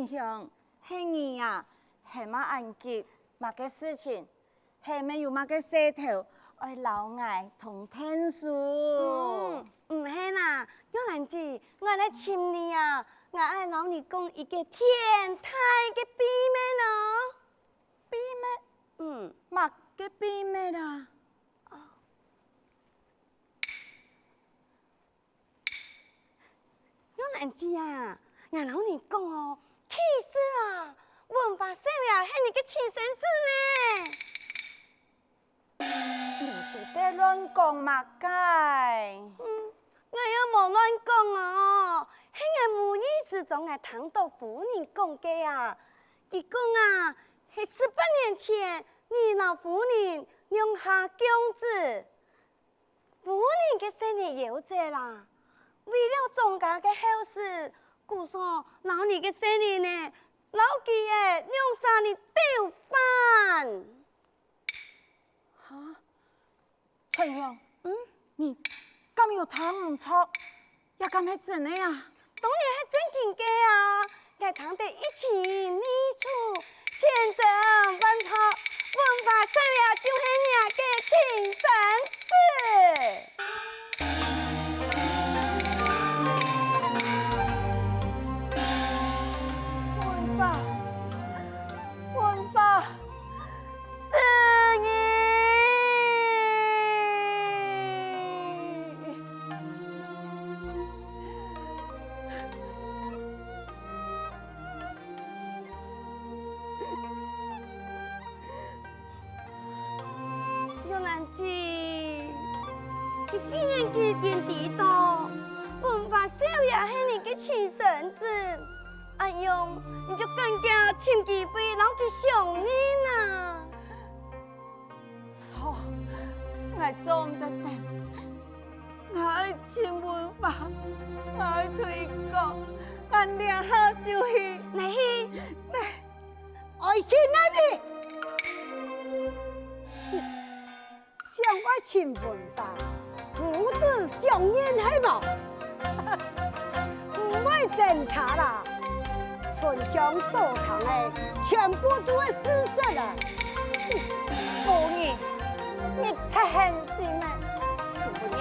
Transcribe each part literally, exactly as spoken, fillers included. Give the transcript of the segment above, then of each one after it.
香，係你啊，係麼恁急，麼个事情？係毋係有麼个事頭愛摎𠊎通𢯭手？嗯，毋係啦，玉蘭姊，𠊎來尋你啊，𠊎愛摎你講一個天大个秘密哦。秘密？嗯。麼个秘密啊？ 玉蘭姊啊，𠊎摎你講哦，其實啊，文華少爺係你个親孫子呢。你在該亂講麼个？嗯，𠊎又無亂講哦，係𠊎無意之中𠊎聽著夫人講个啊。佢講啊，係十八年前，你摎夫人兩下降子， 夫人个細人夭折啦，為了莊家个後事，故所摎你个細人仔，摎佢仔兩儕人鬥反。哈？春香，嗯？你敢有聽毋著？ 這敢係真个啊？當然係正經个啊！𠊎聽得一清二楚，千真萬確，文華少爺就係若个親孫子。文華，文華， 子義。玉蘭姊，你既然既經知著，文華少爺係你个親孫子， 恁樣，你就趕緊尋機會摎佢相認啊！著，𠊎做毋得等。𠊎愛尋文華，𠊎愛對佢講，𠊎這下就去。哪去？哪，愛去哪位？ 想愛尋文華，父子相認係無？毋會爭吵啦，春香所講个全部都係事實啊！夫人，你忒狠心了！今晡日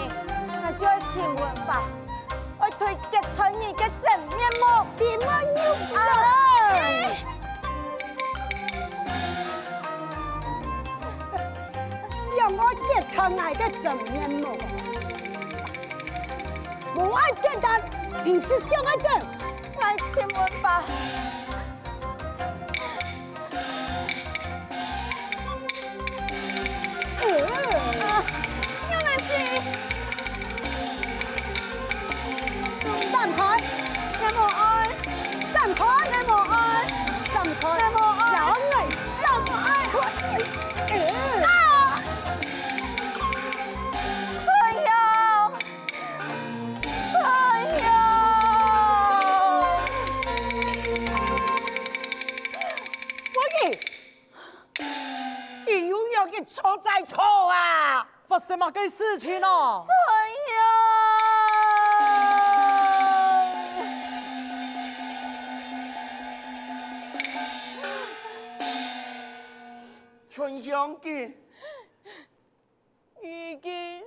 ，𠊎就愛尋文華， 愛對佢揭穿你个真面目！你莫用手！想愛揭穿𠊎个真面目，無恁簡單，你係想愛怎？𠊎尋文華！ 啊，玉蘭姊！閃開！𠊎無愛！閃開！𠊎無愛！閃開！𠊎無愛！讓𠊎閃開！啊！春香！ 春香！夫人，你又仰仔坐在這啊？發生麼个事情啊？春香！春香佢 已經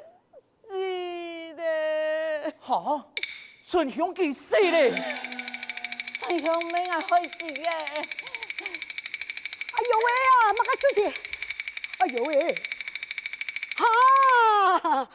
死了。哈？春香佢死了？春香毋係𠊎害死个。哎喲喂啊，麼个事情？哎喲喂！哈！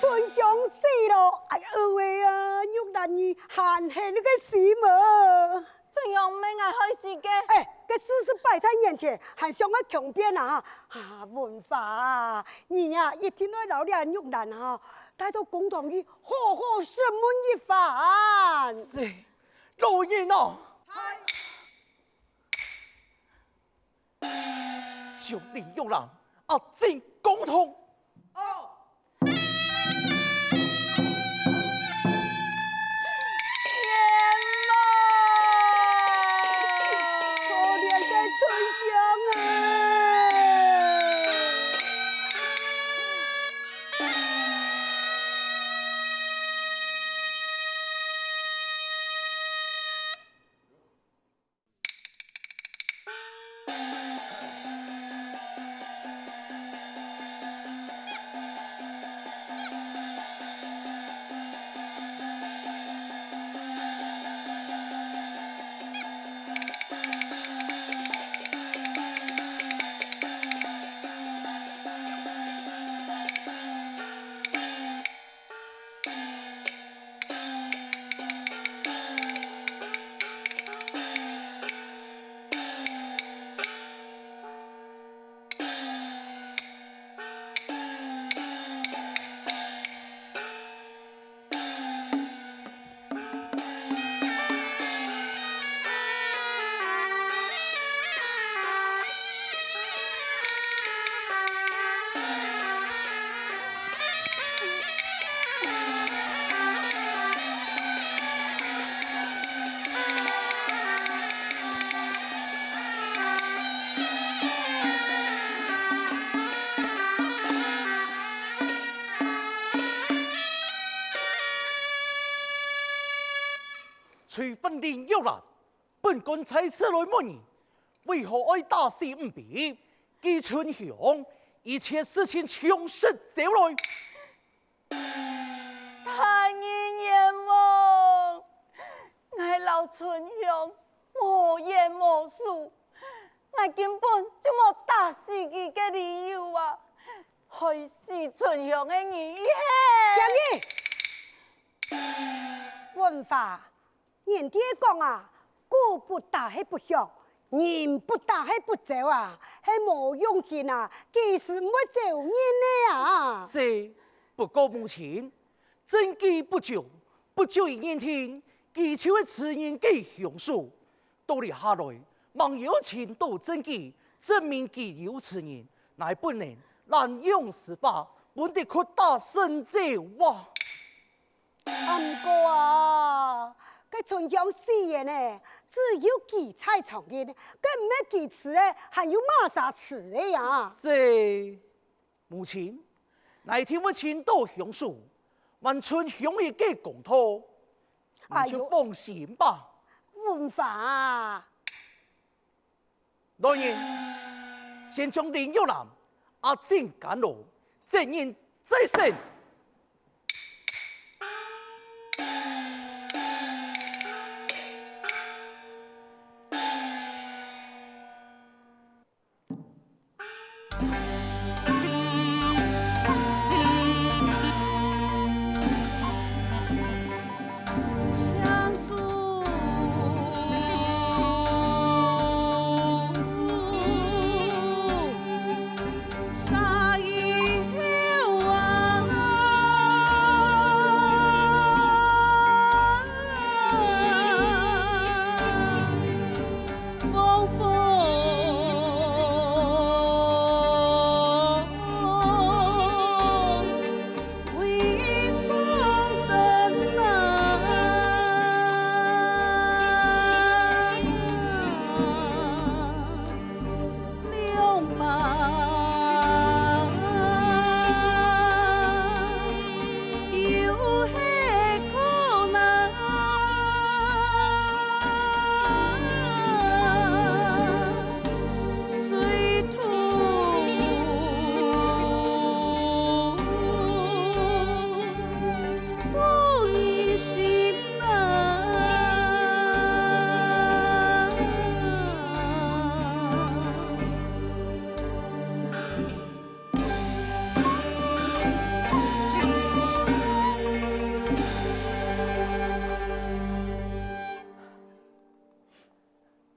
春香死了！哎喲喂啊，玉蘭你還係你个死無？ 春香毋係𠊎害死个。哎，該事實擺在眼前，還想愛強辯啊？啊，文華啊，你啊，一定愛摎這玉蘭啊，帶到公堂去好好審問一番。是，老人哦。在。將李玉蘭押進公堂。哦。 天哪！可憐个春香啊！對分林玉蘭，本官差使來問你，為何愛打死吳婢？佢春香，一切事情詳實招來。大人冤枉！𠊎摎春香無冤無仇，𠊎根本就無打死佢个理由啊！害死春香个人係……小二！ 文華，人哋講啊，鼓不打係不響，人不打係不走啊，係無用心啊，幾時毋會走人个啊？是，不過母親，證據不足，不足以認定佢就係此人个兇手。到這下來，吂有尋到證據證明佢有此人，乃不能濫用私法，本得屈打成招啊！ 啊，毋過啊，該春香死了呢，只有佢在床个，該毋係佢㓾个，還有麼儕㓾个呀？係，母親，𠊎一定會尋到兇手，還春香一个公道，你就放心吧。哎喲，文華啊！ 來人，先將林玉蘭押進監牢，責人在身。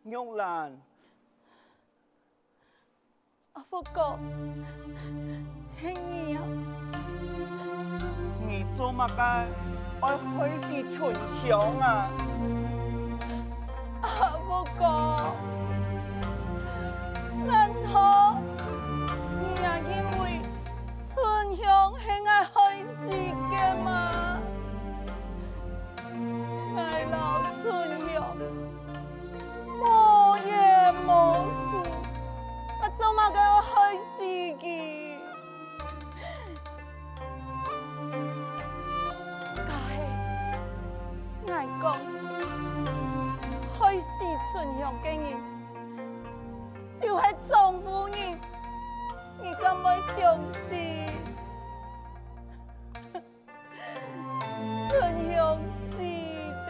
玉蘭。阿福哥，係你啊！你做麼个愛害死春香啊？阿福哥，難道你也認為 春香係𠊎害死个嗎？𠊎摎春香無冤無仇，𠊎做麼个愛害死佢？假使𠊎講，害死春香个人 就係張夫人，你敢會相信？春香死得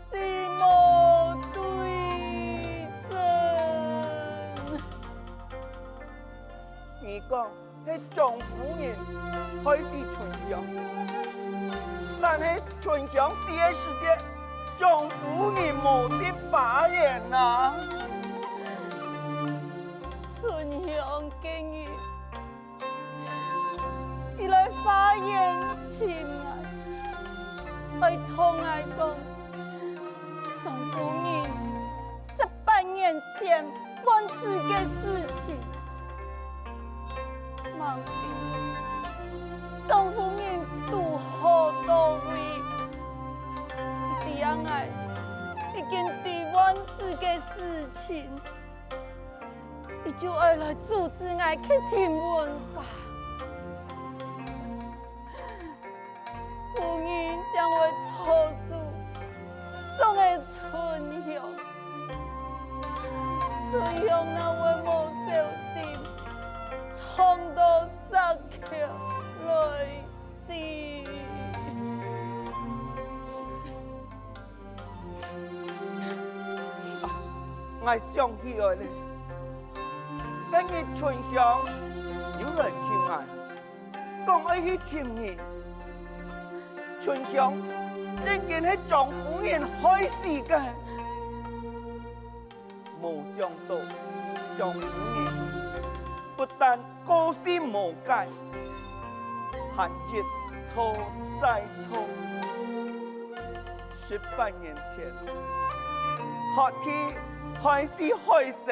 死無對證。你講 係張夫人害死春香。但係春香死个時節，張夫人無在花園啊！春香該日，佢來花園尋𠊎，愛同𠊎講，張夫人 十八年前換子个事情。吂知張夫人堵好到位，佢知𠊎已經知換子个事情，佢就愛來阻止𠊎去尋文華。 夫人正會著手，撞到石橋來死。啊，𠊎想起來了，該日春香又來尋𠊎，講愛去尋你。春香正經係張夫人害死个。 無想到，張夫人不但個性無改，還一錯再錯。十八年前，脫氣害死海生，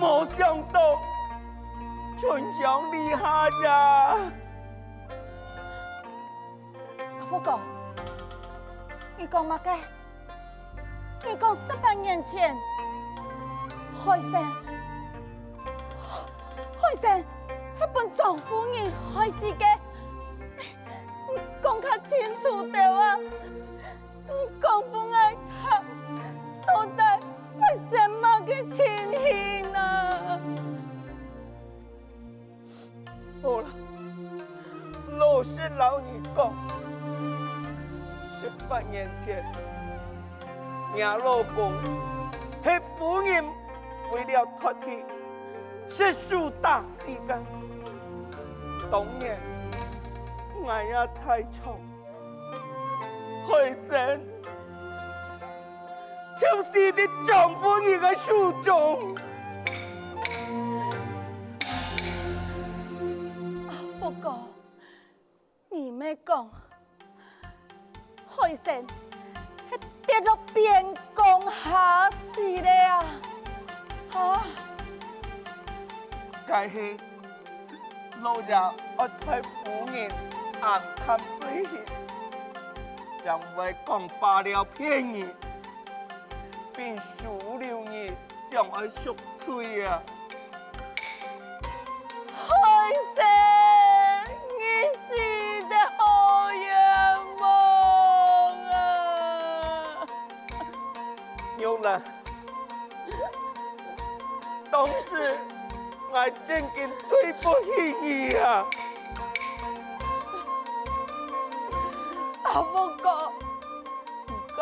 無想到春香這下呀！阿福哥，你講麼个？ 你講十八年前，海生，海生係分張夫人害死个。你講較清楚兜啊！你講分𠊎聽，到底發生麼个情形啊？ 好啦，老實摎你講，十八年前，若老公係夫人為了脫氣，失手打死个。當年，𠊎也在場，海生 就死在張夫人个手中。阿福哥，你毋係講，海生係跌落邊江下死了啊？啊！該係 老爺愛待夫人恁堪對待，正會講花言騙語，並收留你，想愛贖罪啊！海生，你死得好冤枉啊！玉蘭， 當時，𠊎正經對不起你啊！阿福哥，你講，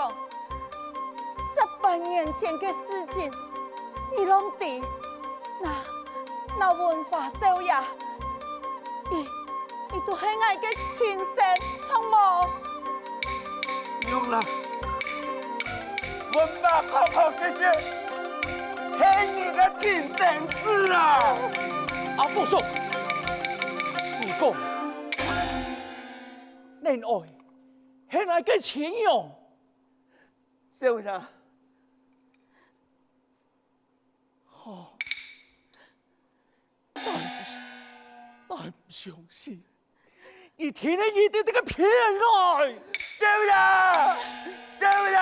十八年前个事情，你攏知，那，那文華少爺，佢，佢都係𠊎个親生，著無？ 玉蘭，文華確確實實係你个親生子啊！阿福叔，你講，恁愛係𠊎个親娘？少爺， 哦，𠊎，𠊎毋相信，你定係一直在該騙𠊎！少爺！少爺！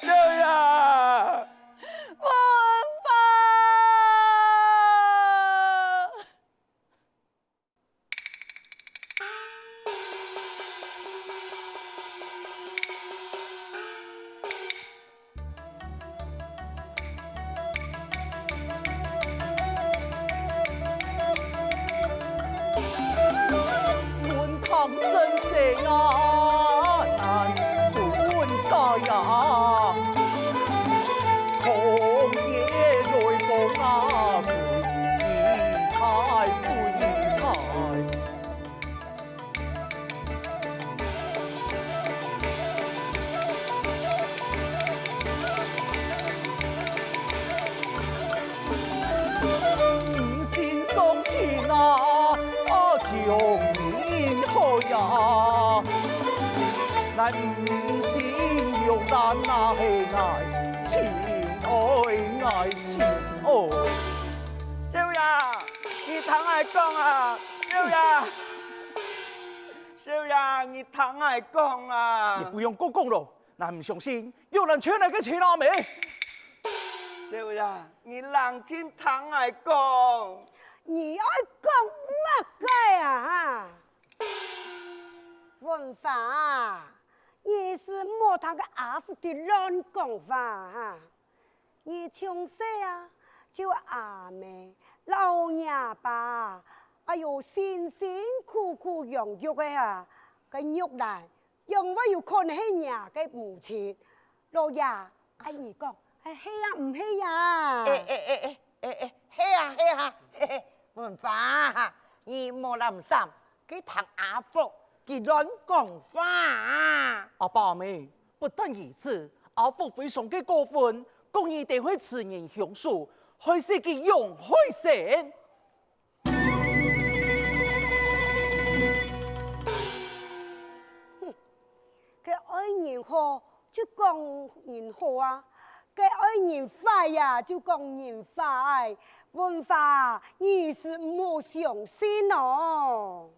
少爺！文華！ 文堂先生啊，難不應該啊，空言來講啊，不理睬，不理睬。 吾心相印啊，啊，張明海啊，咱吾心玉蘭啊，係𠊎親愛，𠊎親愛。少爺，你聽𠊎講啊，少爺！ 少爺，你聽𠊎講啊！你不用過講囉，𠊎毋相信，玉蘭就係𠊎个親阿姆。少爺，你冷靜聽𠊎講。你愛講麼个啊？哈？文華啊，你係莫聽該阿福佢亂講話哈。 你從細啊，就阿姆老若爸，哎喲，辛辛苦苦養育个啊，該玉蘭，仰會有可能係若个母親？老爺，恁樣講，係，係啊，毋係啊？欸欸欸欸欸欸，係啊係啊，嘿嘿，文華啊，你莫慚慚，去聽阿福，佢亂講話啊！阿爸阿姆，不但如此，阿福非常个過分，講你等係自然兇手，害死佢楊海生。 哼，該愛人好就講人好啊，該愛人壞啊就講人壞。文華，你係毋好相信哦。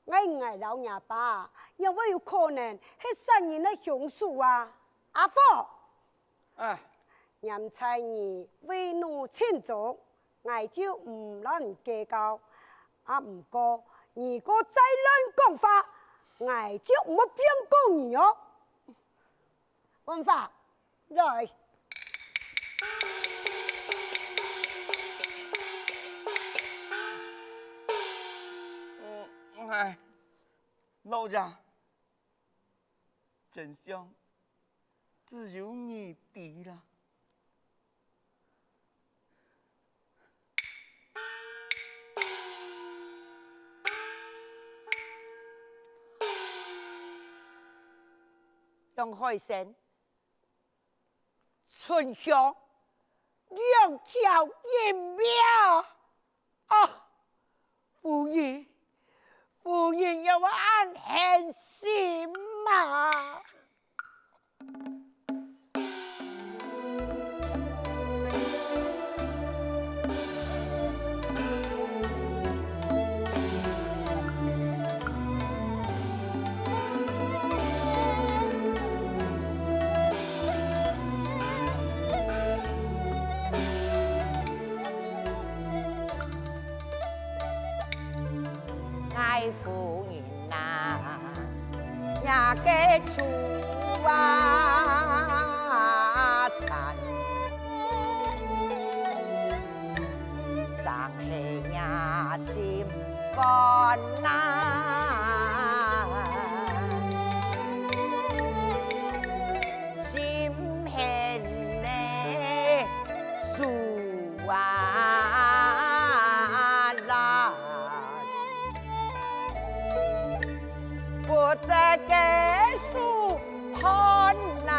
𠊎老若爸，仰會有可能係殺人个兇手啊？阿福！ 唉，念在你為奴盡忠，𠊎就毋摎你計較。啊，毋過你過再亂講話，𠊎就毋會放過你哦。文華，來。嗯，唉，老爺， 真相只有你知啦。楊海生，春香，兩條人命！ 啊，夫人，夫人仰會恁狠心啊！ 𠊎夫人啊，若个厝啊，慘，正係若心肝啊，心狠呢。 手啊，拉，不得个手斷啊！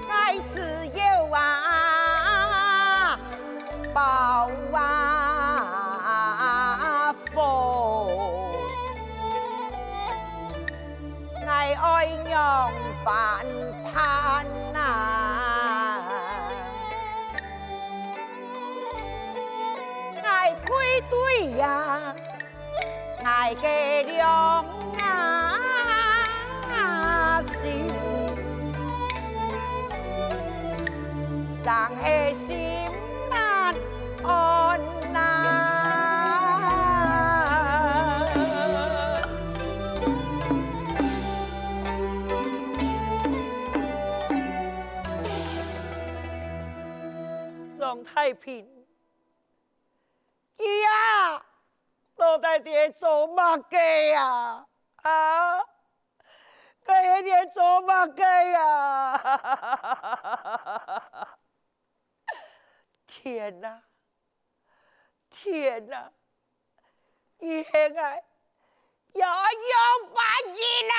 𠊎只有啊，包啊，福。 𠊎愛仰般辦啊？𠊎愧對呀，𠊎个良心，正係心難 安啊！張太平，佢啊，到底在做麼个啊？啊？ 𠊎係在做麼个啊？天啊，天啊，你喊𠊎愛仰般形啊？